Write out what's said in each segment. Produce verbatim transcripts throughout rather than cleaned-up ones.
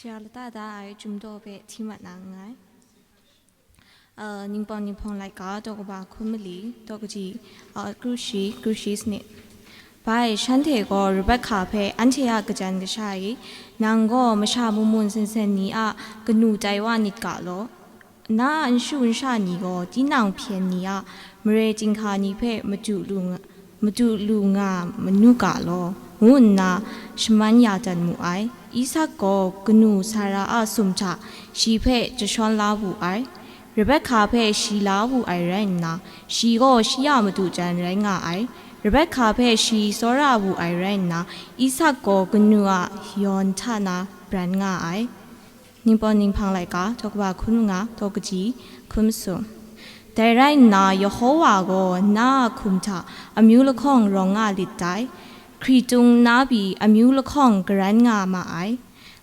Shara lata da ai Chyum Daw hpe hti mat na nngai. Uh, Ningpawng Ninghpawng laika daw kaba hkun mali, daw kaji, uh, kru shi, kru shi sanit. Bai, shanhte gaw Rebecca hpe anhte a kajan kasha e, nang gaw masha mungmun sen sen ni a kanu tai wa nit ga law, na a nshu nsha ni gaw tinang hpyen ni a mare chyinghka ni hpe madu lu nga, madu lu nga manu ga law, ngu nna shaman ya dat mu ai. Isak gaw kanu Sara a sum hta shi hpe jashawn la wu ai. Rebecca hpe shi la wu ai rai nna, shi gaw shi a madu jan rai nga ai. Rebecca hpe shi tsawra wu ai rai nna, Isak gaw kanu a yawn hta na bran nga ai. Ningpawng Ninghpawng laika daw kaba hkun manga, daw kaji hkun masum. Dai rai nna, Yehowa gaw na a hkum hta amyu lahkawng rawng nga lit dai, hkritung na pyi amyu lahkawng garan nga ma ai.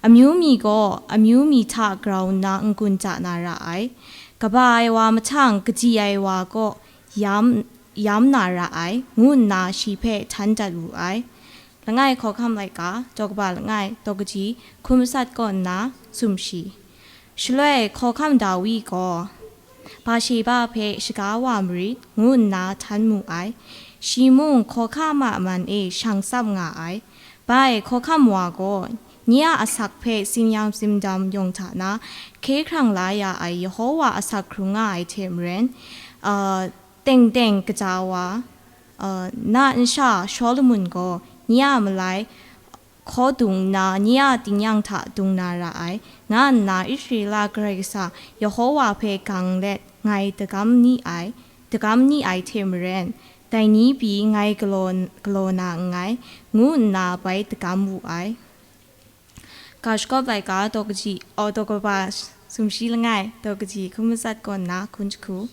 Amyu mi gaw amyu mi hta grau nna n-gun ja na ra ai, kaba ai wa mahtang kaji ai wa gaw yam, yam na ra ai, ngu nna shi hpe htan dat wu ai. Langai Hkawhkam laika, daw kaba langai, daw kaji, hkun matsat kaw nna, sumshi. Shaloi Hkawhkam Dawi gaw, Basheba hpe shaga wa marit, ngu nna htan mu ai. Shi mung hkawhkam a man e shang tsap nga ai. Bai, hkawhkam wa gaw, nye a asak hpe tsin-yang tsin-dam yawng hta na hkye hkrang la ya ai Yehowa asak hkrung nga ai hte maren, uh, teng teng kaja wa, uh, na nsha Shawlumon gaw nye a malai hkaw dung nna, nye a tingnyang hta dung na ra ai, nga nna Israela Karai Kasang Yehowa hpe gang let ngai dagam ni ai, dagam ni ai hte maren, dai ni pyi ngai galaw, galaw na nngai, ngu nna bai dagam wu ai. Ga Shagawp laika daw kaji, aw, daw kaba sumshi langai, daw kaji hkun matsat kaw nna hkun jahku.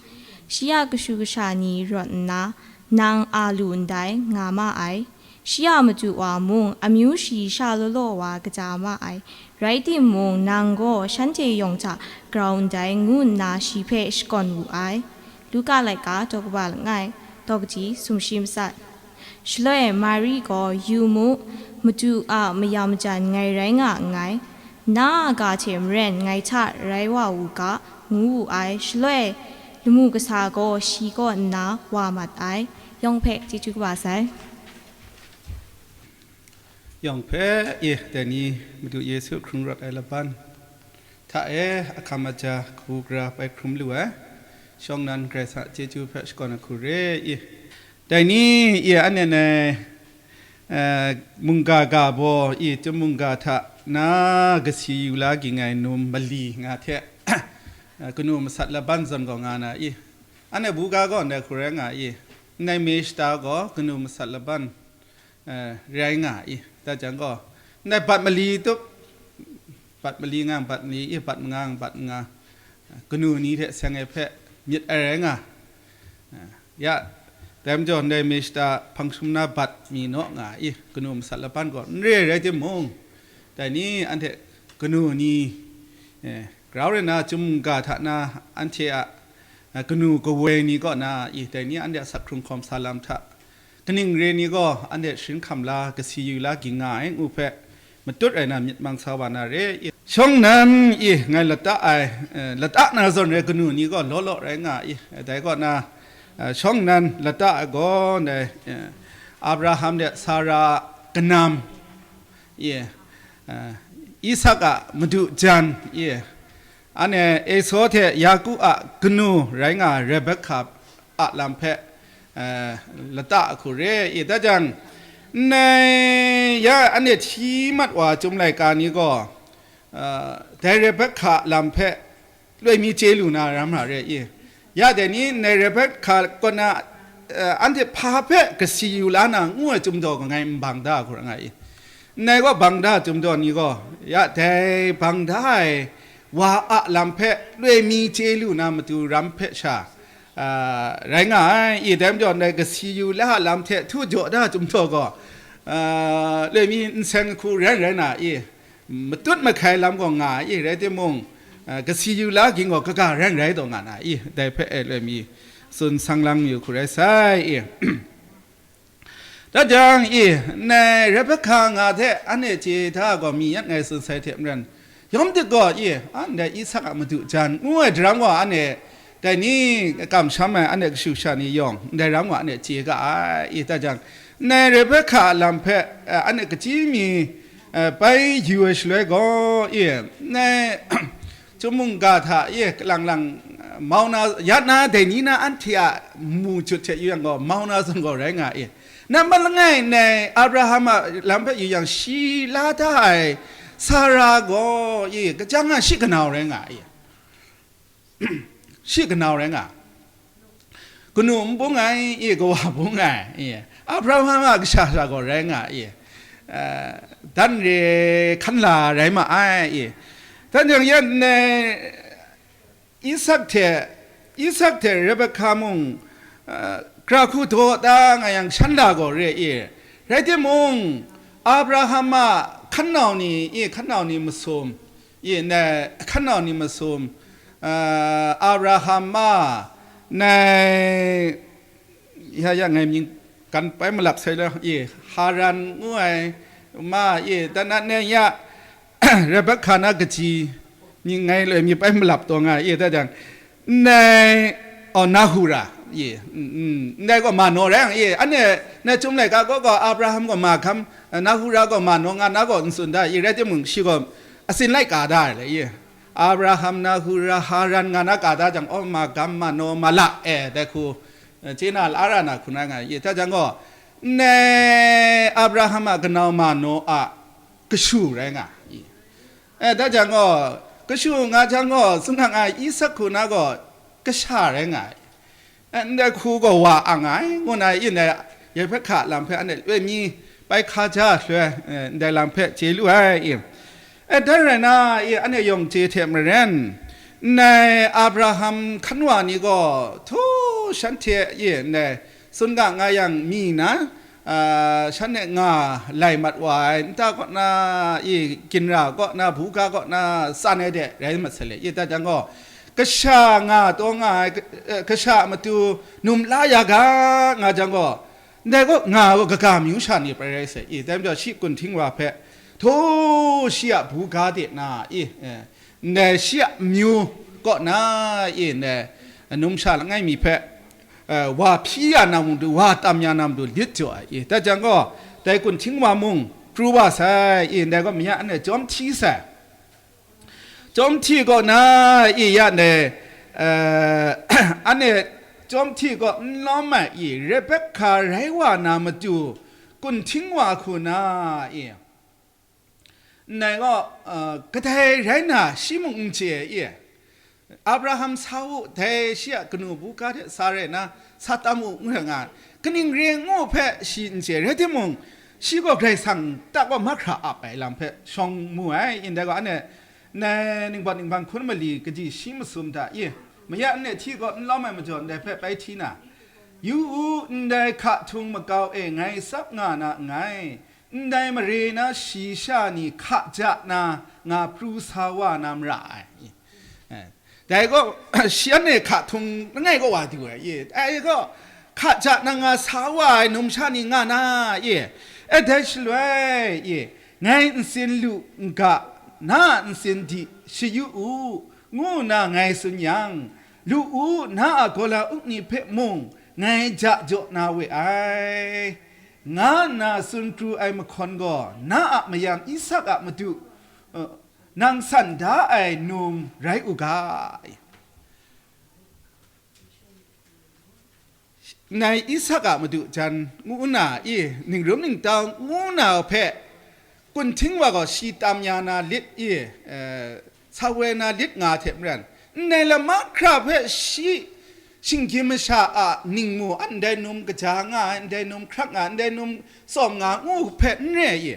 Shi a kashu kasha ni rawt nna, nang a lu ndai nga ma ai. Shi a madu wa mung amyu shayi sha law law wa kaja ma ai. Rai timung, nang gaw shanhte yawng hta grau ndai ngu nna shi hpe shakawn wu ai. Luka laika daw kaba langai, daw kaji sumshi matsat. Shaloi Mari gaw, yu mu, Madu a maya majan ngai rai nga nngai, na a ga hte maren ngai hta rai wa u ga, ngu wu ai. Shaloi lamu kasa gaw shi kaw nna wa mat ai. Yawng hpe chyeju kaba sai. Yawng hpe, e, dai ni Madu Yesu hkrung rawt ai laban hta e, ahkam aja kabu gara bai hkrum lu ai. Shawng nnan Karai Kasang a chyeju hpe shakawn ai hku re i. Dai ni, i, anhte nai, eh, mungga ga baw i, chyum mungga hta na kasi yu la ging ai num mali nga hte, eh, kanu masat laban zawn gaw nga na i. Anhte buga gaw ndai hku rai nga i. Ndai me shata gaw kanu masat laban, eh, rai nga i. Da jang gaw, ndai bat mali tup, bat mali ngang bat mali, i bat manga ngang bat manga, kanu ni hte seng ai hpe myit ai rai nga. Ya, dai majaw ndai me shata hpang shum na bat mi naw nga i, kanu masat laban gaw n re rai timung, dai ni anhte kanu ni, eh, grau rai na, chyum ga hta na anhte a, eh, kanu kawoi ni kaw na i, dai ni anhte a sak hkrung hkawm sa lam hta, kaning re ni gaw anhte sharin hkam la, kasi yu la ging nga ai ngu hpe, matut rai na myit mang sa wa na re i. Shawng nnan i ngai lata ai, eh, lata na zawn rai kanu ni gaw law law rai nga i. Dai kaw na, eh, shawng nnan lata ai gaw ndai, eh, Abraham de Sara a kanam i, eh, Isak a madu jan i, anhte Esau hte Yaku a kanu rai nga Rebekah a lam hpe, eh, lata hku re i. Da jang, ndai ya anhte hti mat wa chyum laika ni gaw, eh, dai Rebekah a lam hpe loi mi chye lu na ram hta re i. Ya dai ni, ndai Rebekah kaw na, eh, anhte hpa hpe kasi yu la na ngu ai chyum daw ngai n bang da hku ra nga i. Ndai gaw bang da chyum daw ni gaw, ya dai bang da ai wa a lam hpe loi mi chye lu na matu ram hpe sha, ah, rai nga ai. I dai majaw, ndai kasi yu la a lam hte htu jaw da chyum daw gaw, ah, loi mi n seng hku rai rai na i, matut mahkai lam gaw nga ai, rai timung, ah, kasi yu la ging gaw kaga rai rai taw nga na i, dai hpe e loi mi tsun sang lang yu hku rai sai i. Da jang i, ndai Rebekah nga hte anhte chye hta gaw mi yan ngai tsun sai hte maren, Yawm dik gaw, i, a, ndai Isak a madu jan ngu ai daram gaw, anhte dai ni kamsham ai, anhte kashu kasha ni yawng, ndai ram gaw anhte chye ga ai, i, da jang, ndai Rebekah a lam hpe, eh, anhte kachyi mi, eh, bai yu ai shaloi gaw, i, ndai, Chyum mungga hta, i, kalang lang, eh, mau na, ya na, dai ni na anhte a mu jut hte yu yang gaw, mau na zawn gaw rai nga i. Nambat langai ndai Abraham a lam hpe yu yang, shi la da ai Sara gaw, i, kajang a shi kanau rai nga i. Shi kanau rai nga. Kanu n bung ai, i, kawa bung ai, i, Abraham a kasha sha gaw rai nga, i, eh, dan re hkan la rai ma ai, i, dan jang yan, eh, Isak hte, Isak hte Rebekah mung, eh, kra hku daw da nga yang shan la gaw re, i, rai timung, Abraham a hkan nau ni, i, hkan nau ni masum, i, ndai hkan nau ni masum, eh, Abraham a, ndai, ya, ya, ngai mying kan pai malap sai la, i, Haran ngu ai ma, i, dan na ne ya, Rebekah na kaji mying ngai loi mi pai malap taw nga, i, da jang, ndai, oh, Nahura, i, mm, mm, ndai gaw mano rai yang, i, anhte na Chyum laika gaw, gaw Abraham gaw ma hkam, Nahura gaw mano nga na gaw n tsun da, i, rai timung, shi gaw asin laika da ai le, i, Abraham, Nahura, Haran nga na ka da jang, oh, ma hkam, mano, mala, e, dai hku, eh, chye na la ra na hku na nga, i, da jang gaw, ndai Abraham a kanau mano a kashu rai nga, i. Eh, da jang gaw, kashu nga jang gaw, sumnang ai Isak hku na gaw, kasha rai nga ai. Eh, ndai hku gaw wa ang ai, ngu na, i, ndai Rebekah lam hpe anhte loi mi bai hka ja ai shaloi, eh, ndai lam hpe chye lu ai, i. Eh, dai rai na, i, anhte yawng chye hte maren, ndai Abraham hkan wa ni gaw, htu shanhte, i, ndai, sun ga nga yang mi na, ah, shanhte nga lai mat wa ai, nta kaw na, i, ginra kaw na, buga kaw na, tsan ai de rai mat sai le, i, da jang gaw, kasha nga taw nga ai, eh, kasha a matu num la ya ga nga jang gaw, ndai gaw nga gaw kaga myu sha ni prai rai sai, i, dai majaw shi kunhting wa hpe, htu shi a buga de na, i, eh, ndai shi a amyu kaw na, i, ndai numsha langai mi hpe, eh, wa hpyi ya na matu, wa tam ya na matu lit jaw ai, i, da jang gaw, dai kunhting wa mung pru wa sai, i, ndai gaw maya anhte jawm hti sai. Jawm hti kaw na, i, ya ndai, eh, anhte jawm hti kaw n lawm ai, i, Rebekah rai wa na matu, kunhting wa hku na, i, ndai gaw, uh, kadai rai na shi mung n chye, i, Abraham sa u, dai shi a kanu buga hte sa rai na, sa tam u, ngu nga, kaning re ngu hpe shi n chye, rai timung, shi gaw Karai Kasang ta gaw mahkra ap ai lam hpe shawng mu ai, i, ndai gaw anhte, ndai ningbawt ningbang hkun mali kaji shi masum hta, i, maya anhte hti kaw n lawm ai majaw, ndai hpe bai hti na, yu u, ndai hka htung makau e ngai tsap nga na nngai, ndai mare na shayi sha ni hka ja na nga pru sa wa na mara ai. Eh, dai gaw, shi anhte hka htung langai kaw wa du ai, i, dai gaw, hka ja na nga sa wa ai numsha ni nga na, i, e, dai shaloi, i, ngai ntsin lu n ga, na a ntsin di shayu u, ngu nna ngai tsun yang, lu u, na a gawla ukni hpe mung ngai ja jaw na we ai, nga nna tsun pru ai mahkawn gaw, na a mayam Isak a matu, eh, nang san da ai num rai u ga. Nai Isak a madu jan ngu nna i, ningrum ningtau ngu na hpe, kunhting wa gaw shi tam ya na lit i, eh, sa woi na lit nga hte maren, ndai lam mahkra hpe shi shinggyim masha a ningmu a ndai num kaja nga ai, ndai num hkrak nga ai, ndai num tsawm nga ngu hpe n re i,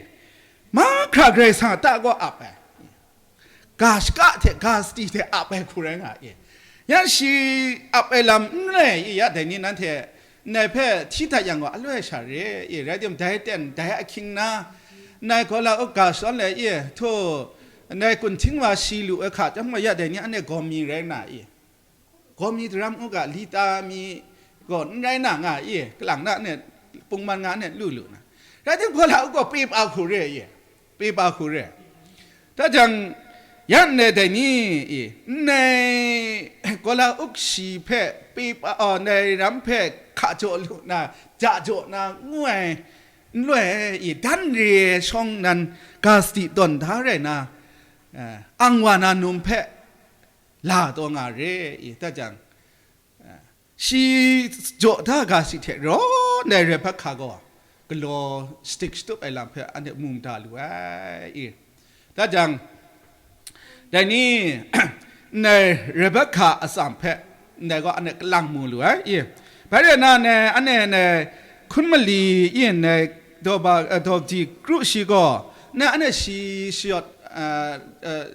mahkra Karai Kasang a ta gaw ap ai. Ga shaka hte ga sadi hte ap ai hku rai nga i. Ya shi ap ai lam n rai i, ya dai ni nanhte ndai hpe hti dat yang gaw aloi sha re i, rai timung, dai ten, dai ahkying na, ndai gaw la u ga shawn le i, htu, ndai kunhting wa shi lu ai hka chyawm gaw, ya dai ni anhte gawm mi rai na i. Gawm mi daram u ga, li ta mi gaw n rai na nga i, kalang na ne, pungman nga ne lu lu na. Rai timung, gaw la u gaw pip a hku re i, pip a hku re. Da jang, Ya ndai dai ni, i, ndai Gola Ukshi hpe, Pepa, oh, ndai ram hpe hka jaw lu na, ja jaw na, ngu ai, n loi, i, dan re ai shawng nan ga sadi tawn da rai na, eh, ang wa na num hpe la taw nga re, i, da jang, shi jaw da ga si hte raw ndai Rebekah gaw galaw shadik shatup ai lam hpe anhte mu mada lu ai i. Da jang, dai ni, ndai Rebekah atsam hpe ndai gaw anhte kalang mu lu ai i. Bai rai na, ndai anhte ndai hkun mali i, ndai daw ba, eh, daw kaji kru shi gaw, ndai anhte shi shayawt, eh, eh,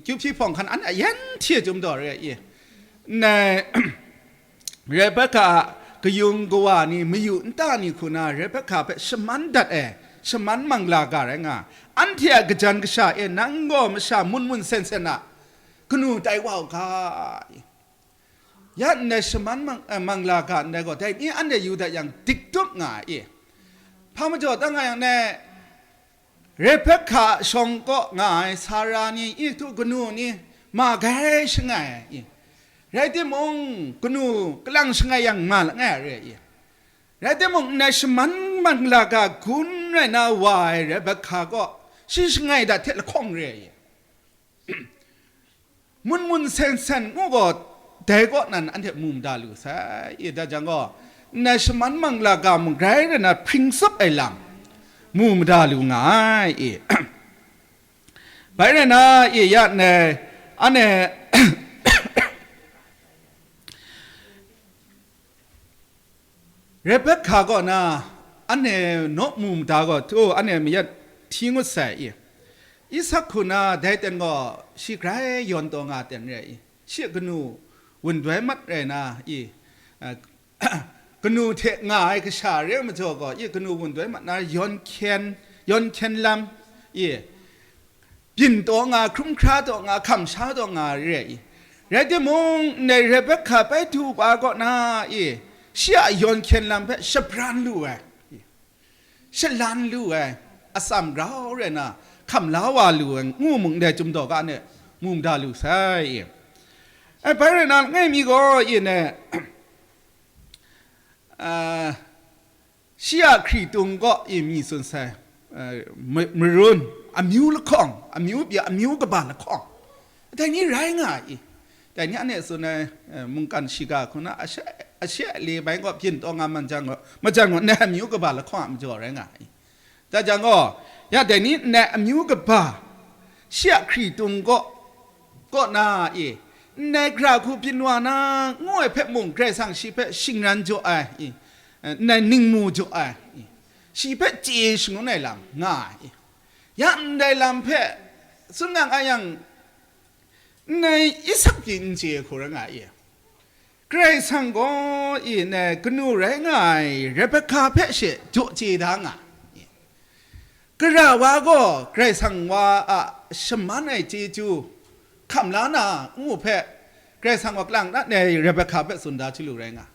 kyu hpyi hpawng hkan anhte a yan hti ai chyum daw re i. Ndai Rebekah a kayung kawa ni, mayu nta ni hku na Rebekah hpe shaman dat ai, shaman mangla ga rai nga. Anhte a kajan kasha e nang gaw masha mun mun sen sen a kanu tai wa u ga. Ya ndai shaman mang, eh, mangla ga ndai gaw, dai ni anhte yu dat yang, dik tup nga ai. Hpa majaw ta nga yang, ndai Rebekah shawng kaw nga ai Sara ni, i htu kanu ni, ma gai shangai ai i. Rai timung, kanu kalang shangai yang ma langai a re i. Rai timung, ndai shaman mangla ga gun rai na wa ai Rebekah kaw, shi shangai dat hte lahkawng re i. Mun mun sen sen ngu gaw, dai kaw nan anhte mu mada lu sai, i da jang gaw, ndai shaman mangla ga mung grai rai na hpring tsup ai lam, mu mada lu nga ai, i. Bai rai na, i ya ndai, anhte, Rebekah kaw na, anhte naw mu mada gaw, tu anhte mayat hti ngut sai i. Isak hku na dai ten gaw, shi grai yawn taw nga ten re i. Shi a kanu wundoi mat rai na i, eh, kanu hte nga ai kasha re ai majaw gaw, i kanu wundoi mat na yawn hkyen, yawn hkyen lam i. Byin taw nga, hkrum hkra taw nga, hkam sha taw nga re ai. Rai timung, ndai Rebekah bai du wa kaw na i, shi a yawn hkyen lam hpe shabran lu ai, shalan lu ai, atsam grau rai na, hkam la wa lu ai, ngu mung ndai chyum daw ga ne, mu mada lu sai i. Ai, bai rai na, langai mi gaw i ne, ah, Shi a hkritung kaw i mi tsun sai, eh, ma-, marun, amyu lahkawng, amyu bya, amyu kaba lahkawng, dai ni rai nga ai i. Dai ni anhte tsun ai, eh, mungkan shiga hku na ashe, ashe le bai gaw byin taw nga man jang gaw, majan gaw, ndai amyu kaba lahkawng a majaw rai nga ai. Da jang gaw, ya dai ni ndai amyu kaba, shi a hkritung kaw, kaw na i, ndai gara hku byin wa na, ngu ai hpe mung, Karai Kasang shi hpe shingran jaw ai i, ndai ningmu jaw ai i, shi hpe chye shangun ai lam nga ai i, ya ndai lam hpe tsun nga nga yang, ndai Isak pyi n chye ai hku rai nga i, Karai Kasang gaw i ndai kanu rai nga ai Rebekah hpe she jaw chye da nga i, gara wa gaw Karai Kasang wa a shaman ai chyeju hkam la na ngu hpe, Karai Kasang wa kalang na ai Rebekah hpe tsun da chyalu rai nga.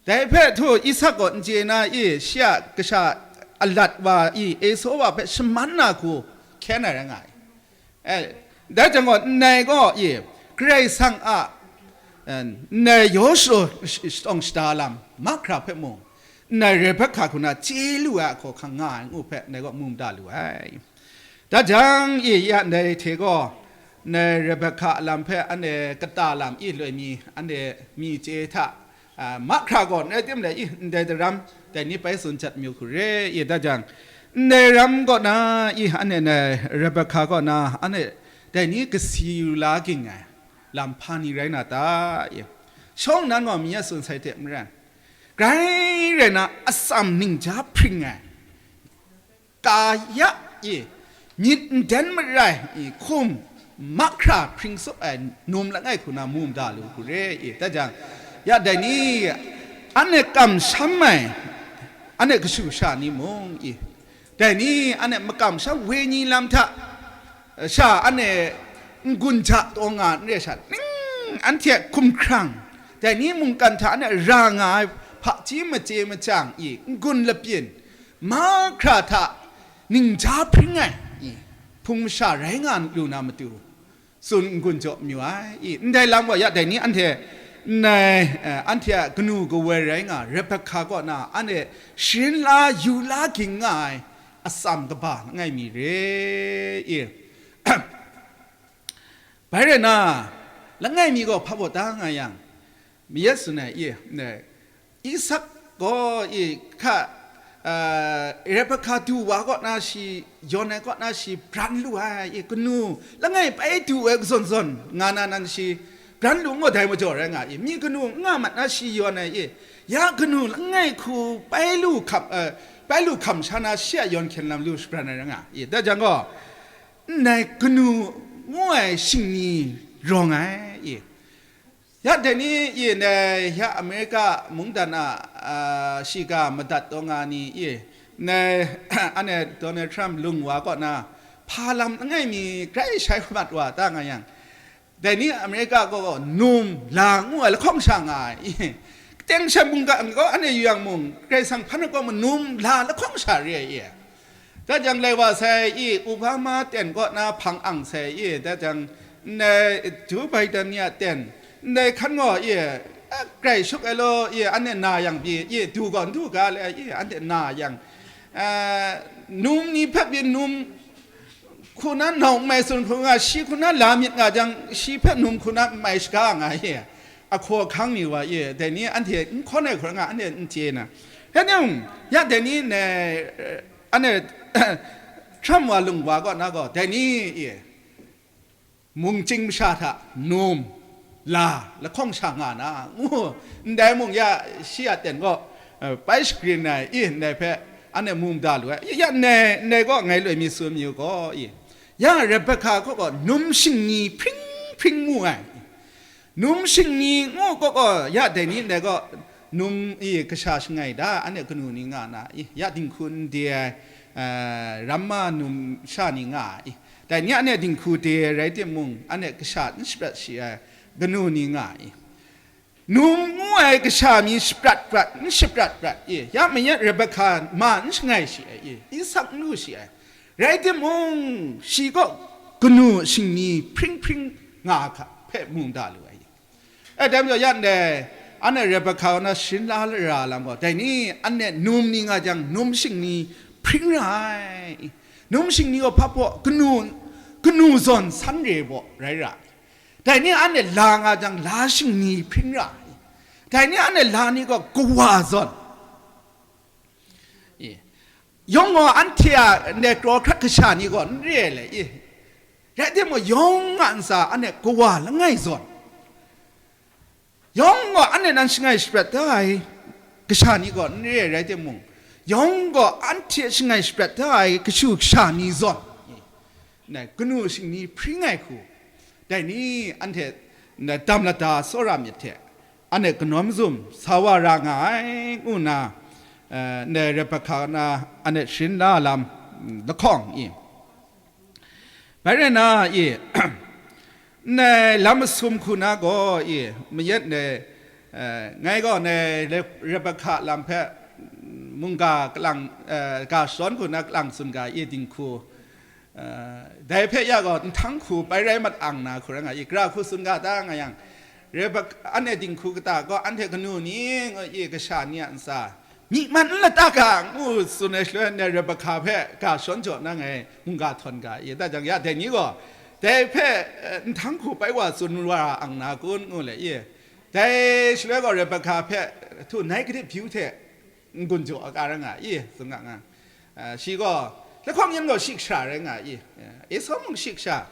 Dai hpe htu Isak gaw n chye na i, shi a kasha alat wa i, Esau wa hpe shaman na hku hkyen ai rai nga ai. Eh, dai jang gaw, ndai gaw i, Karai Kasang a, eh, ndai Yawshu sh-, shawng shada lam, mahkra hpe mung, ndai Rebekah hku na chye lu ai ahkaw hkang nga ai ngu hpe, ndai gaw mu mada lu ai. Da jang i, ya ndai hte gaw, ndai Rebekah a lam hpe anhte kata lam i loi mi, anhte mi chye hta, a, mahkra gaw, n rai tim le i, ndai daram, dai ni bai tsun jat mayu hku re i, da jang, ndai ram kaw na i, anhte ndai Rebekah kaw na, anhte dai ni kasi yu la ging ai lam hpa ni rai na ta i, shawng nan gaw mi a tsun sai hte maren, grai rai na atsam ningja hpring ai, ka ya i, myit nden marai i, hkum mahkra hpring tsup ai num langai hku na mu mada lu hku re i, da jang, ya dai ni, anhte kamsham ai, anhte kashu sha ni mung i, dai ni, anhte makamsham wenyi lam hta, sha anhte n-gun ja taw nga n re sha, ning anhte hkumhkrang, dai ni mungkan hta anhte ra nga ai hpaji machye machyang i, n-gun lapyin, mahkra hta ningja hpring ai i, hpung masha rai nga lu na matu, tsun n-gun jaw mayu ai. I, ndai lam gaw ya dai ni anhte, ndai, eh, anhte a kanu kawoi rai nga Rebekah kaw na anhte sharin la yu la ging nga ai atsam kaba langai mi re i. Bai rai na, langai mi gaw hpa baw da nga yang, mayat tsun ai i, ndai, Isak gaw i hka, ah, Rebekah du wa kaw na shi, yawn ai kaw na shi bran lu ai i, kanu langai pai du ai kazawn zawn nga na nan shi bran lu ngaw dai majaw rai nga i, myi kanu n nga mat na shi yawn ai i, ya kanu langai hku pai lu hkam, eh, pai lu hkam sha na shi a yawn hkyen lam lu shabran ai rai nga i, dai jang gaw, ndai kanu ngu ai shingni rawng ai i. Ya dai ni i, ndai ya Amerika mungdan a, a, shiga madat taw nga ni i, ndai anhte Donald Trump lung wa kaw na, hpa lam langai mi grai shai mat wa ta nga yang, dai ni Amerika gaw num la ngu ai lahkawng sha nga ai i, kateng sha mungga gaw anhte yu yang mung, Karai Kasang hpan ai gaw manum la lahkawng sha re ai i. Da jang lai wa sai i, Obama ten kaw na hpang ang sai i, da jang ndai Joe Biden ni a ten, ndai hkan gaw i, a, grai shuk ai law i, anhte na yang pyi i, du gaw n du ga le i, anhte na yang, a, num ni hpe pyi num hku na nau n mai tsun hku nga, shi hku na la myit nga jang, shi hpe num hku na n mai shaga nga i, ahkaw ahkang ni wa i, dai ni anhte n hkawn ai hkra nga, anhte n chye na. Rai timung, ya dai ni ndai, Anhte Trump wa lung wa kaw na gaw, dai ni e, mung chying masha hta num, la, lahkawng sha nga na, ngu, ndai mung ya shi a ten gaw, eh, pai shagrin ai, i, ndai hpe, anhte mu mada lu ai, ya, ndai, ndai gaw ngai loi mi tsun mayu gaw, i, ya Rebekah kaw gaw num shingni hpring hpring mu ai, Num shingni ngu kaw kaw, ya dai ni ndai gaw, num e kasha shangai da, anhte kanu ni nga na i, ya dinghku n de ai, eh, ramma num sha ni nga i, dai ni anhte dinghku de ai rai timung, anhte kasha n shaprat shi ai kanu ni nga i. Num ngu ai kasha mi shaprat prat, n shaprat prat i, ya mayat Rebekah ma n shangai shi ai i, Isak n lu shi ai. Rai timung, shi kaw kanu shingni hpring hpring nga hka hpe mu da lu ai. E, dai majaw, ya ndai, anhte Rebekah kaw na sharin la ra lam gaw, dai ni anhte num ni nga jang, num shingni hpring ra ai. Num shingni gaw hpa baw, kanu, kanu zawn san re baw rai ra ai. Dai ni anhte la nga jang, la shingni hpring ra ai. Dai ni anhte la ni gaw kawa zawn. I. Yawng gaw anhte a ndai kraw hkrat kasha ni gaw n re ai le i. Rai timung, yawng a ntsa anhte kawa langai zawn. Yawng gaw anhte nan shangai shaprat da ai kasha ni gaw n re ai rai timung, yawng gaw anhte shangai shaprat da ai kashu kasha ni zawn. I. Ndai kanu shingni hpring ai hku, dai ni anhte ndai dam lata tsawra myit hte, anhte kanawn mazum sa wa ra nga ai, ngu nna, eh, ndai Rebekah na anhte sharin la lam, mm, lahkawng i. Bai rai na i, ndai lam masum hku na gaw i, mayat ndai, eh, ngai gaw ndai Re-, Rebekah lam hpe, mm, mungga kalang, eh, ga shawn hku na kalang tsun ga i dinghku, Eh, dai hpe ya gaw, nhtang hku pai rai mat ang na hku rai nga i, gara hku tsun ga ta nga yang, Rebek-, anhte dinghku kata gaw, anhte kanu ni ngu i, kasha ni a ntsa, myi man n lata ga, ngu tsun ai shaloi, anhte Rebekah hpe ga shawn jaw na ngai mungga htawn ga i, da jang ya, dai ni gaw, dai hpe, eh, nhtang hku pai wa tsun wa ra ang na kun, ngu le i, dai shaloi gaw, Rebekah hpe, htu nai kadip byu hte, n-gun jaw aga rai nga i, tsun nga nga. Ah, shi gaw, lahkawng yan gaw shi kasha rai nga i, Esau mung shi kasha,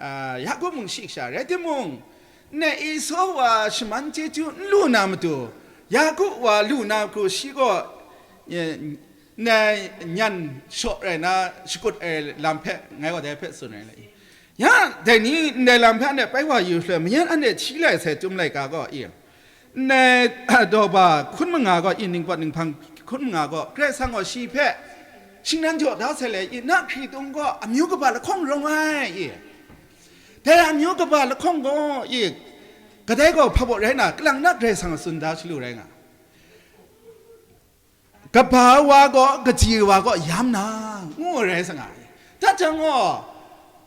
ah, Yaku mung shi kasha rai timung, ndai Esau wa shaman chyeju n lu na matu, Yaku wa lu na hku shi gaw, eh, ndai nyan shaw rai na shakut ai lam hpe, ngai gaw dai hpe tsun ai le i. Ya, dai ni ndai lam hpe anhte pai wa yu shaloi, mayan anhte hti lai sai Chyum laika gaw i, Ndai, daw ba hkun manga gaw, i ningpawt ninghpang hkun manga gaw, Karai Kasang gaw shi hpe shingnan jaw da sai le, i na hkritung gaw amyu kaba lahkawng rawng ai, i. Dai amyu kaba lahkawng gaw, i, kadai gaw hpa baw rai na, kalang na Karai Kasang a tsun da shalu rai nga. Kaba wa gaw, kaji wa gaw yam na, ngu ai rai sa nga ai. Dat jang gaw,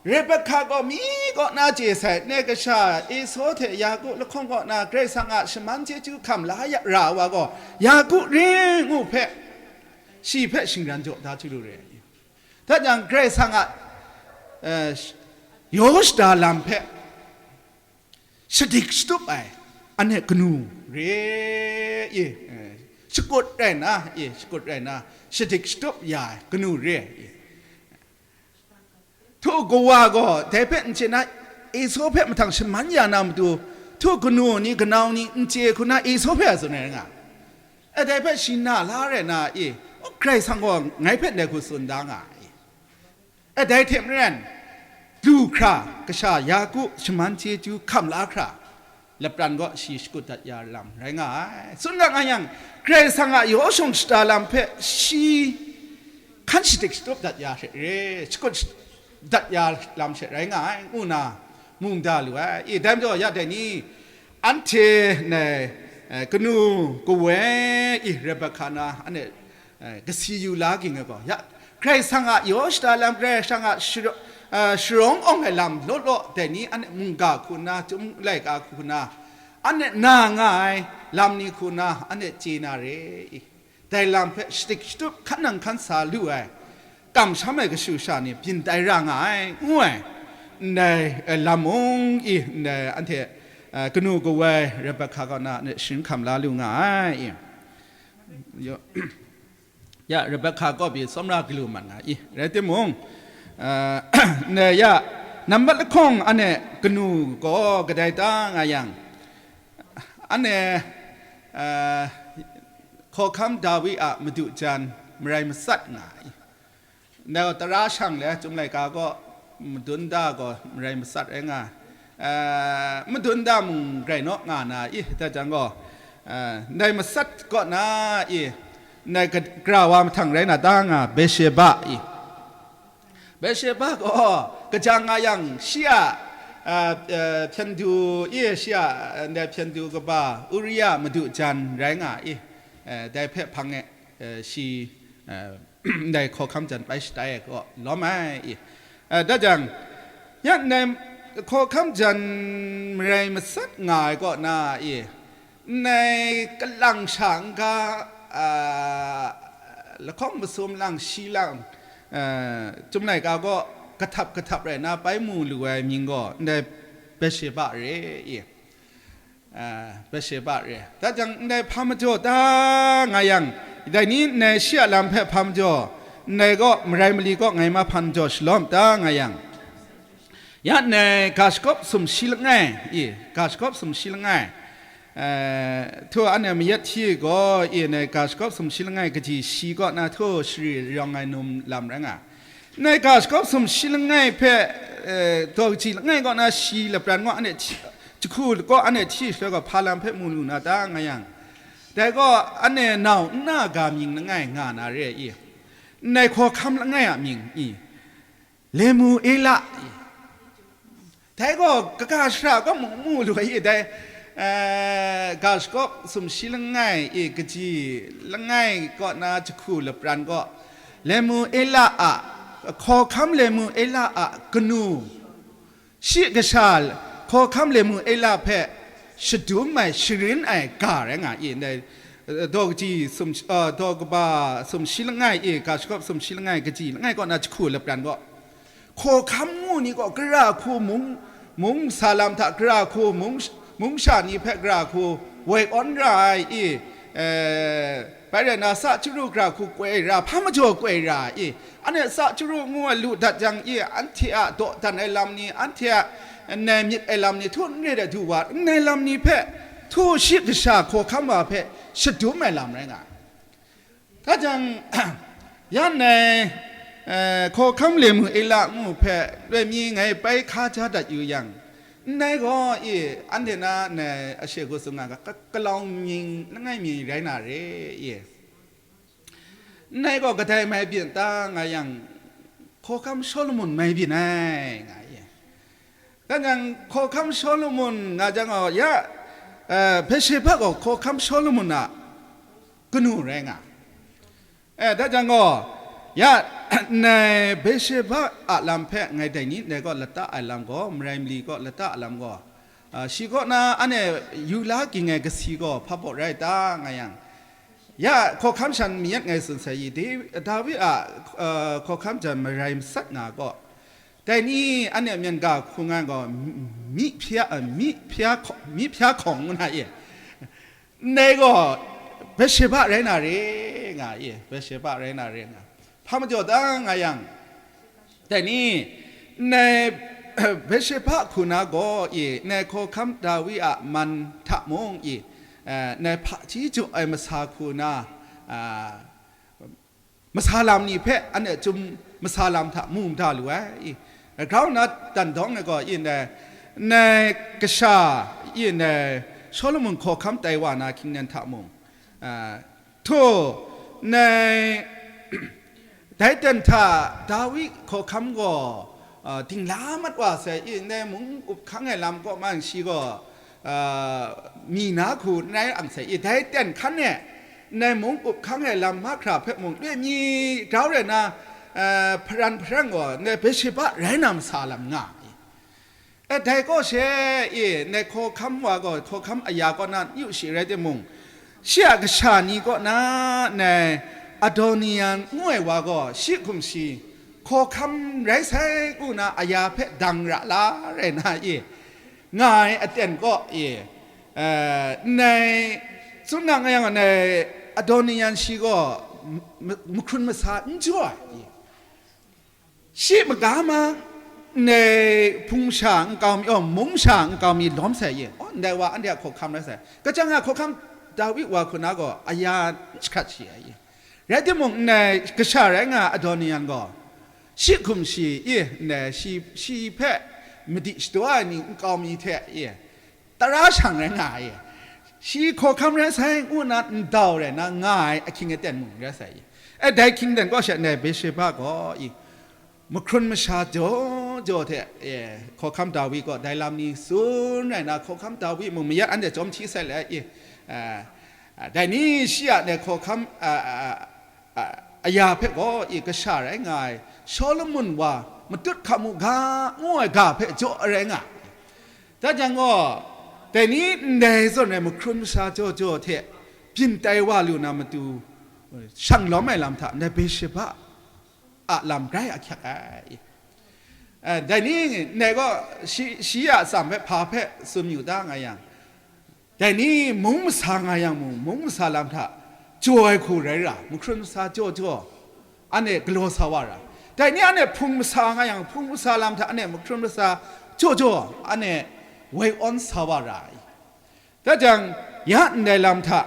Rebekah gaw mi kaw na chye sai, ne kasha Esau hte Yaku lahkawng kaw na Karai Kasang a shaman chyeju hkam la ya ra wa gaw, Yaku ring u hpe, shi hpe shingran jaw da chyu lu re. Tat yang Karai Kasang a, eh, yaw shada lam hpe shadik shatup ai anhte kanu re, e, eh, shakut rai na, e, shakut rai na, shadik shatup ya ai kanu re, e. Htu kawa gaw dai hpe n chye na, Esau hpe mahtang shaman ya na matu, htu kanu ni, kanau ni n chye hku na, Esau hpe a tsun ai nga. E, dai hpe shi na la rai na, e, Karai Kasang gaw ngai hpe ndai hku tsun da nga ai. E, dai hte maren, du hkra, kasha Yaku shaman chyeju hkam la hkra, lapran gaw shi shakut dat ya lam rai nga ai. Tsun ra nga yang, Karai Kasang a yaw shung shada lam hpe shi hkan shadik shatup dat ya hte re, shakut dat ya lam hte rai nga ai, ngu na mung da lu ai. I, dai majaw, ya dai ni, anhte ndai, eh, kanu kawa i Rebekah na, anhte, eh, kasi yu la ging ai gaw, ya, Karai Kasang a yaw shada lam, Karai Kasang a shara-, eh, sharawng awng ai lam law law, dai ni anhte mungga hku nna, chyum laika hku nna, anhte na nga ai lam ni hku nna, anhte chye na re i. Dai lam hpe shadik shatup hkan nang hkan sa lu ai, kamsham ai kashu sha ni byin tai ra nga ai, ngu ai. Ndai, eh, lam mung i, ndai anhte, eh, kanu kawa Rebekah kaw na, anhte sharin hkam la lu nga ai i. Yo-, ya, Rebekah kaw pyi tsawmra galu mat nga i. Rai timung, eh, ndai ya, nambat lahkawng anhte kanu gaw kadai ta nga yang, anhte, eh, hkawhkam Dawi a madu jan marai matsat nga ai. Ndai gaw tara shang le, Chyum Laika gaw madun da gaw marai matsat rai nga ai. Eh, madun da mung grai naw nga na i, da jang gaw, eh, ndai matsat kaw na i, ndai ga-, gara wa mahtang rai na ta nga, Bethsheba i. Bethsheba gaw kaja nga yang, shi a, ah, eh, hpyen du, i, shi a, eh, ndai hpyen du kaba Uria madu jan rai nga i, eh, dai hpe hpang e, eh, shi, eh, ndai hkawhkam jan bai shatai ai kaw lawm ai i. Eh, da jang, ya ndai hkawhkam jan marai matsat nga ai kaw na i, ndai kalang sha n-ga, a, lahkawng masum lang shi lang, a, Chyum Laika gaw kahtap kahtap rai na bai mu lu ai mying gaw ndai Bethsheba re i, a, Bethsheba re. Da jang ndai hpa majaw ta nga yang, dai ni ndai shi a lam hpe hpa majaw, ndai gaw marai mali kaw ngai ma hpa majaw shalawm ta nga yang, ya ndai ga shagawp sumshi langai i, ga shagawp sumshi langai, eh, htu anhte mayat hti gaw i, ndai ga shagawp sumshi langai kaji shi kaw na htu shari rawng ai num lam rai nga. Ndai ga shagawp sumshi langai hpe, eh, daw kaji langai kaw na shi lapran gaw anhte hti, jahku kaw anhte hti shaloi gaw hpa lam hpe mu lu na ta nga yang, dai gaw anhte nau nna ga mying langai nga na re i, ndai hkawhkam langai a mying i, Lemuela i. Dai gaw kaga shara kaw mu, mu lu ai i, dai, eh, ga shagawp sumshi langai i, kaji langai kaw na jahku lapran gaw, Lemuela a, hkawhkam Lemuela a kanu, shi kasha hkawhkam Lemuela hpe shadum ai, sharin ai ga rai nga i, ndai, eh, daw kaji sum, eh, daw kaba sumshi langai i, ga shagawp sumshi langai kaji langai kaw na jahku lapran gaw, hkawhkam ngu ni gaw gara hku mung, mung sa lam hta gara hku mung, mung sha ni hpe gara hku woi awn ra ai i, eh, bai rai na, sa chyaru gara hku koi ra, hpa majaw koi ra i, anhte sa chyaru ngu ai lu dat jang i, anhte a dawdan ai lam ni, anhte a nnai myit ai lam ni, htu n re ai du wa, nnai lam ni hpe, htu shi kasha hkawhkam wa hpe shadum ai lam rai nga ai. Ka jang, ya ndai, eh, hkawhkam Lemuela ngu hpe loi mi ngai bai hka ja dat yu yang, ndai gaw i, anhte na ndai ashe gu tsun nga ga, ka-, kalau mying langai mi rai na re i. Ndai gaw kadai mai byin ta nga yang, hkawhkam Solomon mai byin ai, nga i. Kan jang, hkawhkam Solomon nga jang gaw, ya, eh, Bethsheba gaw hkawhkam Solomon a kanu rai nga. Eh, da jang gaw, ya, Nai Besheba a lam hpe ngai dai ni ndai kaw lata ai lam gaw, marai mali kaw lata ai lam gaw, a, shi kaw na anhte yu la ging ai kasi gaw hpa baw rai ta, nga yang, ya, hkawhkam shan mayat ngai tsun sai i, Dawi a, a, hkawhkam jan marai masat nga gaw, dai ni anhte myen ga hku nga gaw, mi hpya, a, mi hpya hkaw-, mi hpya hkawng ngu na e. Ndai gaw Besheba rai na re nga i, Besheba rai na re nga. Hpa majaw ta nga yang, dai ni, ndai Besheba hku na gaw i, ndai hkawhkam Dawi a man hta mung i, eh, ndai hpaji jaw ai masa hku na, ah, masa lam ni hpe anhte chyum masa lam hta mu mada lu ai. I, grau nna dan dawng ai gaw, i ndai, ndai kasha, i ndai Solomon hkawhkam tai wa na hkying nen hta mung, a, htu, ndai, dai ten hta Dawi hkawhkam gaw, a, dingla mat wa sai, i ndai mung up hkang ai lam kaw man shi gaw, a, mi na hku n rai ang sai, i dai ten hkan e, ndai mung up hkang ai lam mahkra hpe mung, le mi grau rai na, a, hparan hparang gaw, ndai Besheba rai na masa lam nga ai. E, dai kaw she, i, ndai hkawhkam wa gaw, hkawhkam aya kaw na n yu shi rai timung, shi a kasha ni kaw na, ndai Adoniya ngu ai wa gaw, shi hkum shi, hkawhkam rai sai ngu na aya hpe dang ra la rai na, i, nga ai aten kaw, i, eh, ndai tsun na nga yang, ndai Adoniya shi gaw m-, m-, mahkrun masa n jaw ai, i, shi maga ma, ndai hpung masha nkau mi, oh, mung masha nkau mi lawm sai, i, oh, ndai wa anhte a hkawhkam rai sai. Kachyang a hkawhkam Dawi wa hku na gaw aya n jahkrat shi ai, i. Rai timung, ndai kasha rai nga ai Adoniya gaw, shi hkum shi, i, ndai shi, shi hpe madi shadaw ai ni nkau mi hte, i, tara shang rai nga ai, i. Shi hkawhkam rai sai ngu na ndau rai na nga ai ahkying aten mung rai sai, i. E, dai hkying ten kaw she ndai Besheba gaw, i, mahkrun masha jaw jaw hte, e, hkawhkam Dawi gaw dai lam ni tsun rai na, hkawhkam Dawi mung mayat anhte jawm hti sai let, i, e, a, dai ni shi a ndai hkawhkam, a, a, a, aya hpe gaw, i, kasha rai nga ai Solomon wa matut hkamu ga ngu ai ga hpe jaw rai nga ai. Da jang gaw, dai ni ndai zawn rai mahkrun masha jaw jaw hte byin tai wa lu na matu, shang lawm ai lam hta ndai Besheba a lam grai ahkyak ai. Eh, dai ni ndai gaw shi, shi a atsam hpe hpa hpe tsun yu ta nga yang, dai ni mung masa nga yang mung, mung masa lam hta jaw ai hku rai ra, mahkrun masa jaw jaw, anhte galaw sa wa ra. Dai ni anhte hpung masa nga yang, hpung masa lam hta anhte mahkrun masa jaw jaw, anhte woi awn sa wa ra ai. Da jang, ya ndai lam hta,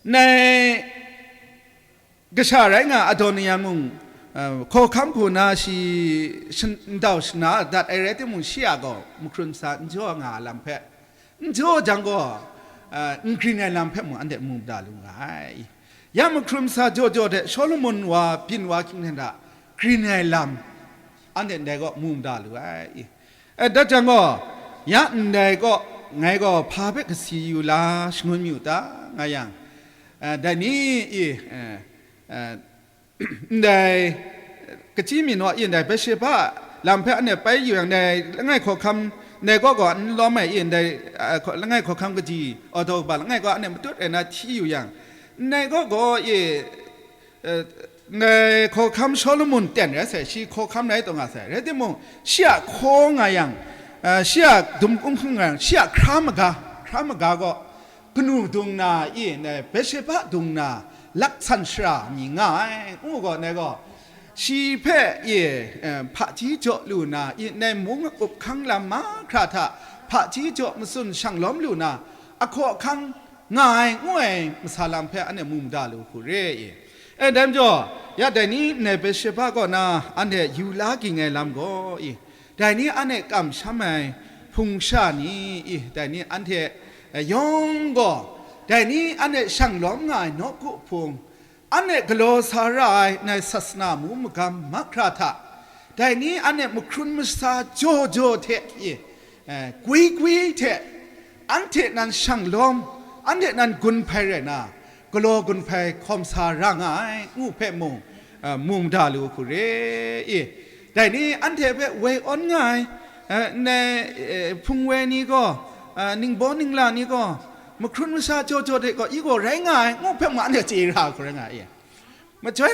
ndai kasha rai nga Adoniya mung, eh, hkawhkam hku na shi shan-, ndau shana dat ai rai timung, shi a gaw mahkrun masa n jaw nga lam hpe, n jaw jang gaw, eh, n grin ai lam hpe mung anhte mu mada lu nga ai. Ya mahkrun masa jaw jaw hte Solomon wa byin wa hkying hten hta grin ai lam anhte ndai kaw mu mada lu ai. E, dat jang gaw, ya ndai kaw, ngai gaw hpa hpe kasi yu la shangun mi u ta, nga yang, e, dai ni, i, e, e, ndai, kachyi mi naw, i, ndai Bethsheba lam hpe anhte pai yu yang, ndai langai hkawhkam, ndai kaw gaw n lawm ai, i, ndai, e, hkaw-, langai hkawhkam kaji, author kaba langai kaw anhte matut ai na hti yu yang, ndai kaw gaw, i, e, ndai hkawhkam Solomon ten rai sai, shi hkawhkam rai taw nga sai. Rai timung, shi a hkaw nga yang, e, shi a dum hkum hkring nga yang, shi a hkra maga, hkra maga gaw kanu dung na, i, ndai Bethsheba dung na, laksan shara mi nga ai, ngu gaw, ndai gaw, shi hpe, i, e, hpaji jaw lu na, i, ndai mung up hkang lam mahkra hta hpaji jaw matsun shang lawm lu na, ahkaw ahkang nga ai, ngu ai masa lam hpe anhte mu mada lu hku re i. E, dai majaw, ya dai ni ndai Bethsheba kaw na anhte yu la ging ai lam gaw i, dai ni anhte kamsham ai hpung sha ni i, dai ni anhte, e, yawng gaw, dai ni anhte shang lawm nga ai nawku hpung, anhte galaw sa ra ai ndai sasana mu magam mahkra hta, dai ni anhte mahkrun masa jaw jaw hte, e, gwi gwi hte, anhte nan shang lawm, anhte nan gun hpai rai na, galaw gun hpai hkawm sa ra nga ai, ngu hpe mung, a, mu mada lu hku re i. Dai ni anhte hpe woi awn nga ai, a, ndai, e, hpung woi ni gaw, a, ningbaw ningla ni gaw, mahkrun masha jaw jaw de gaw, i gaw rai nga ai, ngu hpe mung anhte chye ra hku rai nga ai. Machyoi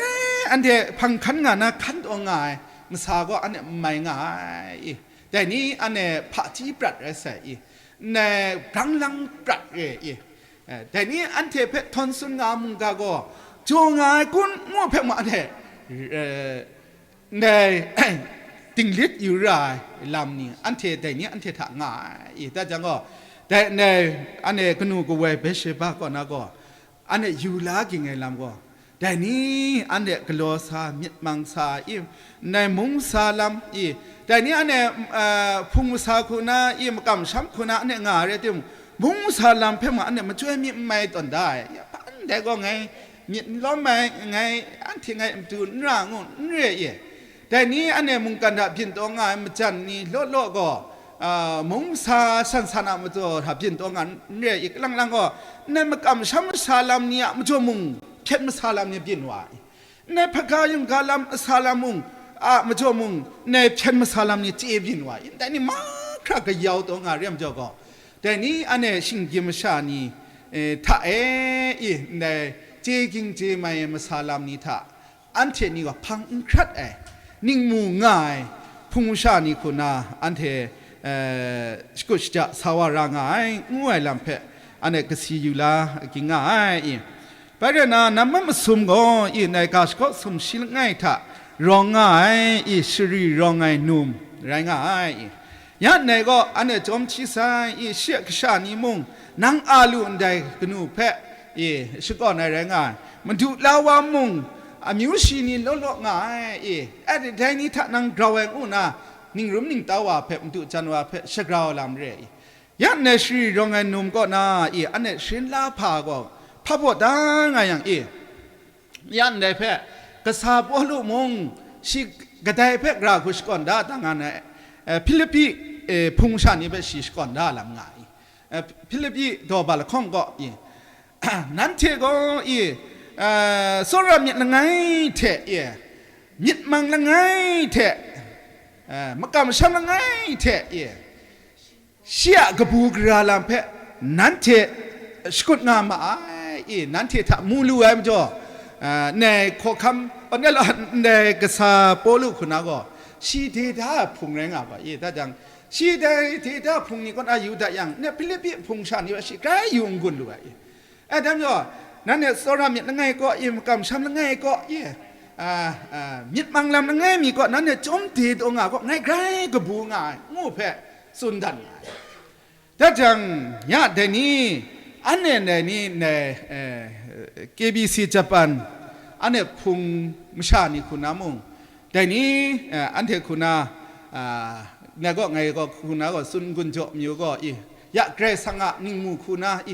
anhte hpang hkan nga na hkan taw nga ai masa gaw anhte n mai nga ai i. Dai ni anhte hpaji prat rai sai i, ndai brang lang prat re i. Eh, dai ni anhte hpe htawn tsun nga mungga gaw, jaw nga ai kun ngu hpe ma anhte, eh, ndai dinglit yu ra ai lam ni, anhte dai ni anhte hta nga ai i. Dai jang gaw, dai ndai anhte kanu kawoi Bethsheba kaw na gaw, anhte yu la ging ai lam gaw, dai ni anhte galaw sa, myit mang sa i, ndai mung sa lam i, dai ni anhte, eh, hpung masa hku na i, makam sham hku na anhte nga ai rai timung, mung sa lam hpe ma anhte machyoi mi n mai tawn da ai. Ya, hpa ndai gaw ngai myit n lawm ai, ngai anhte ngai matu n ra ngu n re i. Dai ni anhte mungkan hta byin taw nga ai majan ni law law gaw, a, mung sa san san a matsaw hta byin taw nga n re i, kalang lang gaw, ndai makam sham masa lam ni a majaw mung hpyen masa lam ni byin wa i, ndai hpaga yungga lam masa lam mung a majaw mung, ndai hpyen masa lam ni chye byin wa i, ndai ni mahkra kayau taw nga re ai majaw gaw, dai ni anhte shinggyim masha ni, eh, hta e i, ndai chye ging chye mai ai masa lam ni hta, anhte ni gaw hpang n hkrat ai, ningmu nga ai hpung masha ni hku na anhte, eh, shakut shaja sa wa ra nga ai, ngu ai lam hpe anhte kasi yu la ging nga ai i. Bai rai na, nammat masum gaw i ndai ga shakaw sumshi langai hta rawng nga ai i, shari rawng ai num rai nga ai i. Ya ndai gaw, anhte chyawm hti sai i, shi a kasha ni mung, nang a lu ndai kanu hpe i, shakawn ai rai nga ai. Madu la wa mung, amyu shi ni law law nga ai i, dai ni hta nang grau ai ngu na, ningrum ningtau wa hpe, madu jan wa hpe shagrau lam re i. Ya ndai shari rawng ai num kaw na i, anhte sharin la hpa gaw hpa baw da nga yang i, ya ndai hpe, kasa Pawlu mung shi kadai hpe gara hku shakawn da, da nga na, eh, Hpilipi, eh, hpung sha ni hpe shi shakawn da lam nga i. Eh, Hpilipi daw ba lahkawng kaw i, nanhte gaw i, eh, tsawra myit langai hte i, myit mang langai hte, eh, makam masham langai hte i, shi a kabu gara lam hpe nanhte shakut nga ma ai i, nanhte hta mu lu ai majaw, a, ndai hkawhkam, ndai kasa Pawlu hku na gaw, shi de da ai hpung rai nga ga i, da jang, shi dai de da ai hpung ni kaw na yu dat yang, ndai Hpilipi hpung sha ni gaw shi grai yu n-gun lu ai i. E, dai majaw, nanhte tsawra myit langai kaw i, makam masham langai kaw i, a, a, myit mang lam langai mi kaw nanhte chyawm de taw nga gaw, ngai grai kabu nga ai, ngu hpe tsun dan nga ai. Da jang, ya dai ni, anhte ndai ni, ndai, eh, K B C Japan, anhte hpung masha ni hku na mung, dai ni, eh, anhte hku na, ah, ndai gaw, ngai gaw hku na gaw, tsun n-gun jaw mayu gaw i, ya Karai Kasang a ningmu hku na i,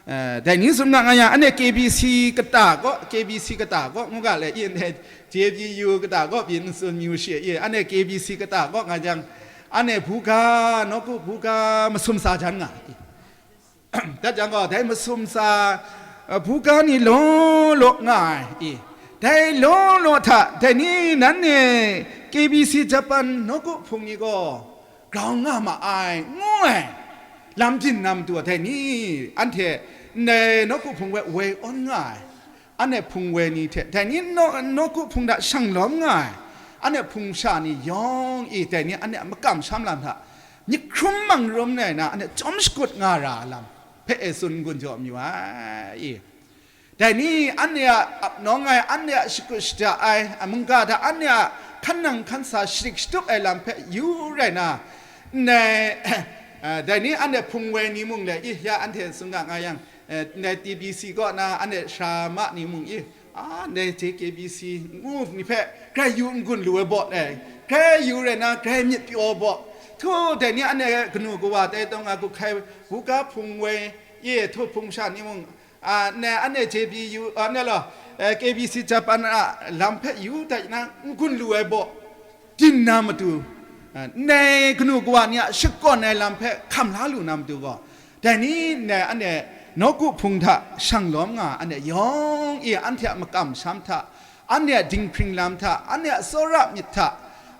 eh, dai ni tsun nga nga yang, anhte K B C kata gaw, K B C kata gaw, ngu ga le i, ndai J B U kata gaw, byin n tsun mayu shi i, anhte K B C kata gaw nga jang, anhte buga, nawku buga masum sa jan nga i. Dat jang gaw, dai masum sa, uh, buga ni law law nga ai i. Dai law law hta, dai ni nanhte K B C Japan nawku hpung ni gaw grau nga ma ai, ngu ai. Lam byin na matu, dai ni anhte ndai nawku hpung hpe woi awn nga ai. Anhte hpung woi ni hte, dai ni naw, nawku hpung hta shang lawm nga ai, anhte hpung sha ni yawng i, dai ni anhte a makam masham lam hta myit hkrum mang rum nai na, anhte chyawm shakut nga ra lam hpe e tsun n-gun jaw mayu ai i. Dai ni anhte a ap nawng ai, anhte a shakut shada ai, a mungga hta anhte a hkan nang hkan sa shadik shatup ai lam hpe yu rai na, ndai, dai ni anhte hpung woi ni mung le i, ya anhte tsun ga nga yang, eh, ndai T B C kaw na anhte sara ma ni mung i, a, ndai J K B C ngu ni hpe grai yu n-gun lu ai baw, eh, grai yu rai na, grai myit pyaw baw. Htu dai ni anhte kanu kawa tai tawng a gup hkai buga hpung woi, i, htu hpung sha ni mung, a, ndai anhte J B U, a, ndai law, eh, K B C Japan a lam hpe yu dat na n-gun lu ai baw. Byin na matu, a, ndai kanu kawa ni a shakawn ai lam hpe hkam la lu na matu gaw, dai ni ndai anhte nawku hpung hta shang lawm nga anhte yawng i anhte a makam masham hta Anhte a dinghpring lam hta, anhte a tsawra myit hta,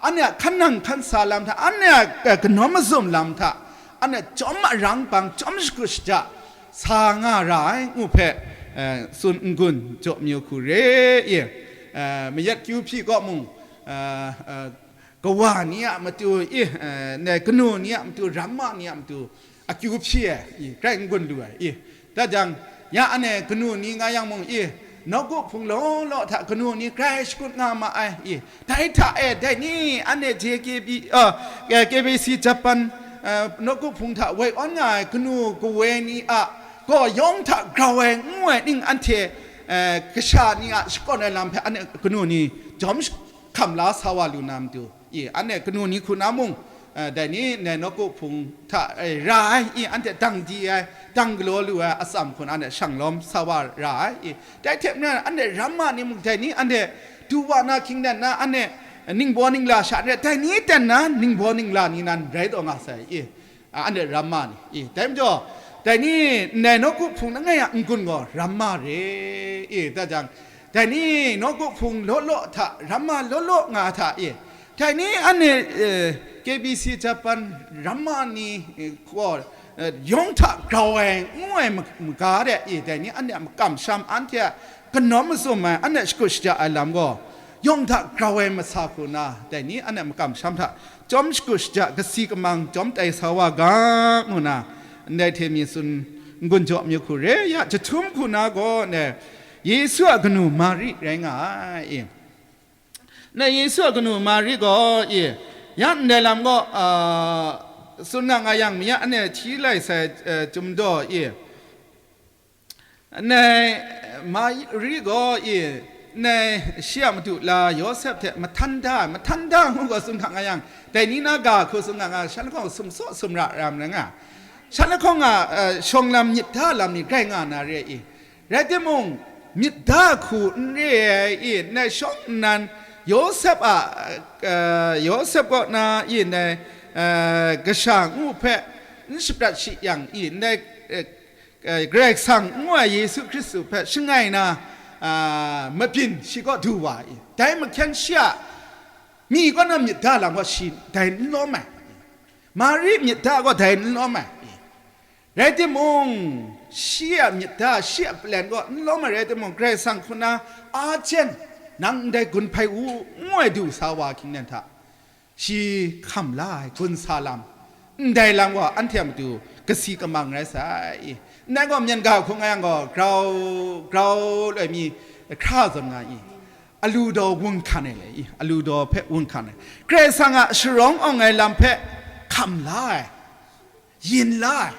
anhte a hkan nang hkan sa lam hta, anhte a, eh, kanawn mazum lam hta, anhte a chyawm arang bang, chyawm shakut shaja sa nga ra ai, ngu hpe, eh, tsun n-gun jaw mayu hku re i, eh, mayat kyu hpyi kaw mung, eh, eh, kawa ni a matu i, eh, ne, kanu ni a matu, ramma ni a matu, akyu hpyi ai i, grai n-gun lu ai i. Da jang, ya anhte kanu ni nga yang mung i, nawku hpung law law hta kanu ni grai shakut nga ma ai i. Dai hta e, dai ni anhte J K B, uh, K B C Japan, uh, nawku hpung hta woi awn nga ai kanu kawe ni a gaw yawng hta grau ai ngu ai ning anhte, uh, kasha ni a shakawn ai lam hpe anhte kanu ni jawm sh-, hkam la sa wa lu na matu, i, anhte kanu ni hku na mung, eh, dai ni ndai nawku hpung hta, eh, ra ai, i, anhte dang di ai, dang galaw lu ai atsam hku na anhte shang lawm sa wa ra ai, i, dai hte maren anhte ramma ni mung dai ni anhte du wa na hkying dan na anhte ningbaw ningla sha n rai, dai ni dan na ningbaw ningla ni nan rai taw nga sai, i, a, anhte ramma ni, i, dai majaw, dai ni ndai nawku hpung langai a n-gun gaw ramma re, i, da jang, dai ni nawku hpung law law hta, ramma law law nga hta e, dai ni anhte, eh, K B C Japan ramma ni, eh, gaw, eh, yawng hta grau ai, ngu ai ma-, maga de e, dai ni anhte a makam sham, anhte a kanawn mazum ai, anhte shakut shaja ai lam gaw, yawng hta grau ai masa hku na, dai ni anhte a makam sham hta chyawm shakut shaja, kasi kamang chyawm tai sa wa ga, ngu na, ndai hte mi tsun n-gun jaw mayu hku re, ya jahtum hku na gaw, ne, Yesu a kanu Mari rai nga ai, i. Na Yesu a kanu Mari gaw, i, ya ndai lam gaw, a, tsun na nga yang, mi ya anhte hti lai sai, e, Chyum daw, i, ndai Mari gaw, i, ndai shi a madu la Yawsep hte mahtan da, mahtan da ngu gaw tsun hkang nga yang, dai ni na ga hku tsun nga nga, shan lahkawng sumsaw sumra ram rai nga, shan lahkawng a, e, shawng lam myit da lam ni grai nga na re i. Rai timung, myit da hku n re ai i, ndai shawng nnan Yawsep a, e, Yawsep kaw na i, ndai, e, kasha ngu hpe n shaprat shi yang i, ndai, e, e, Karai Kasang ngu ai Yesu Hkristu hpe shangai na, a, mabyin shi kaw du wa i. Dai mahkyen shi a myi kaw na myit da lam gaw shi dai n lawm ai. Mari myit da gaw dai n lawm ai. Rai timung, shi a myit da, shi a palen gaw n lawm ai rai timung, Karai Kasang hku na, a jen, nang ndai gun hpai u, ngu ai du sa wa hkying nan hta, shi hkam la ai gun sa lam, ndai lam gaw anhte a matu kasi kamang rai sai. Ndai gaw myen ga hku nga yang gaw, grau, grau loi mi hkra zawn nga i, alu daw wun hkan ai le i, alu daw hpe wun hkan ai, Karai Kasang a sharawng awng ai lam hpe hkam la ai, yin la ai,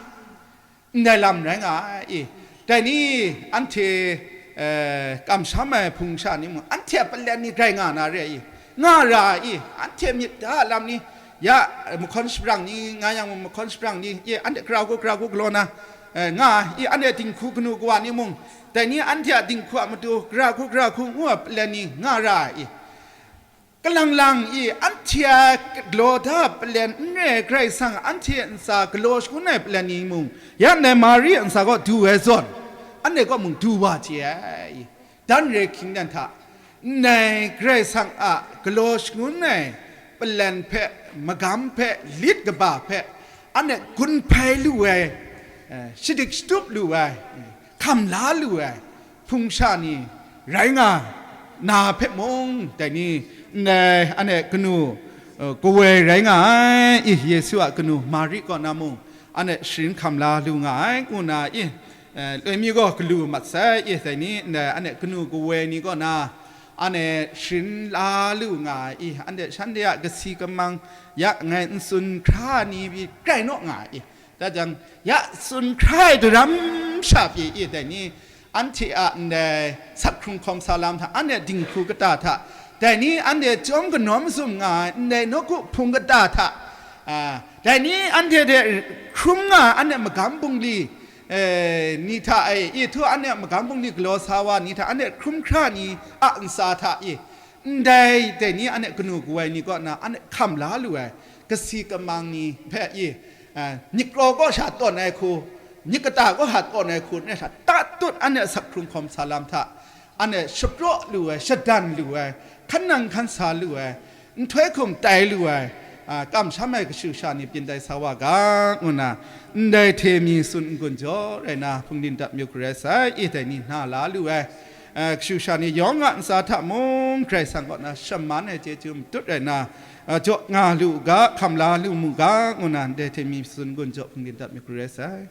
ndai lam rai nga ai i. Dai ni anhte, eh, kamsham ai hpung sha ni mung, anhte a palen ni grai nga na re ai i, nga ra ai i, anhte myit da lam ni, ya, eh, mahkawn shabrang ni nga yang mung, mahkawn shabrang ni, i, anhte gara hku, gara hku galaw na, eh, nga ai i, anhte dinghku kanu kawa ni mung, dai ni anhte a dinghku a matu gara hku, gara hku ngu ai palen ni nga ra ai i. Kalang lang i, anhte a galaw da palen n re ai Karai Kasang anhte a ntsa galaw shangun ai palen ni mung, ya ndai Mari a ntsa gaw du ai zawn, anhte kaw mung du wa hte ai. Dan re hkying dan hta, ndai Karai Kasang a galaw shangun ai palen hpe, magam hpe, lit kaba hpe, anhte gun hpai lu ai, eh, shadik shatup lu ai, hkam la lu ai, hpung sha ni rai nga na hpe mung, dai ni ndai anhte kanu, eh, kawoi rai nga ai, i, Yesu a kanu Mari kaw na mung, anhte sharin hkam la lu nga ai, ngu na, i, eh, loi mi gaw galu mat sai, i, dai ni ndai anhte kanu kawoi ni kaw na, anhte sharin la lu nga ai, i, anhte shanhte a kasi kamang ya ngai n tsun hkra ni pyi grai naw nga ai, i. Da jang, ya tsun hkra ai daram sha pyi i, dai ni, anhte a ndai sak hkrung hkawm sa lam hta, anhte a dinghku kata hta, dai ni anhte chyawm kanawn mazum nga ai ndai nawku hpung kata hta, a, dai ni anhte hte hkrum nga ai anhte magam bungli, eh, ni hta e, i htu anhte a magam bungli galaw sa wa ni hta, anhte hkrum hkra ni a ntsa hta e, ndai dai ni anhte kanu kawoi ni kaw na anhte hkam la lu ai, kasi kamang ni hpe i, a, myit kraw kaw sha tawn ai hku, myit kata kaw sha tawn ai hku, ndai hta tatut anhte a sak hkrung hkawm sa lam hta, Anhte shapraw lu ai, shadan lu ai, hkan nang hkan sa lu ai, nhtoi hkum tai lu ai, a, kamsham ai kashu sha ni byin tai sa wa ga, ngu na, ndai hte mi tsun n-gun jaw rai na, hpung din dap yu hkru rai sai, e dai ni hna la lu ai, a, kashu sha ni yawng a ntsa hta mung Karai Kasang kaw na shaman ai chyeju matut rai na, a, jaw nga lu u ga, hkam la lu mu ga, ngu na, ndai hte mi tsun n-gun jaw hpung din dap yu hkru rai sai.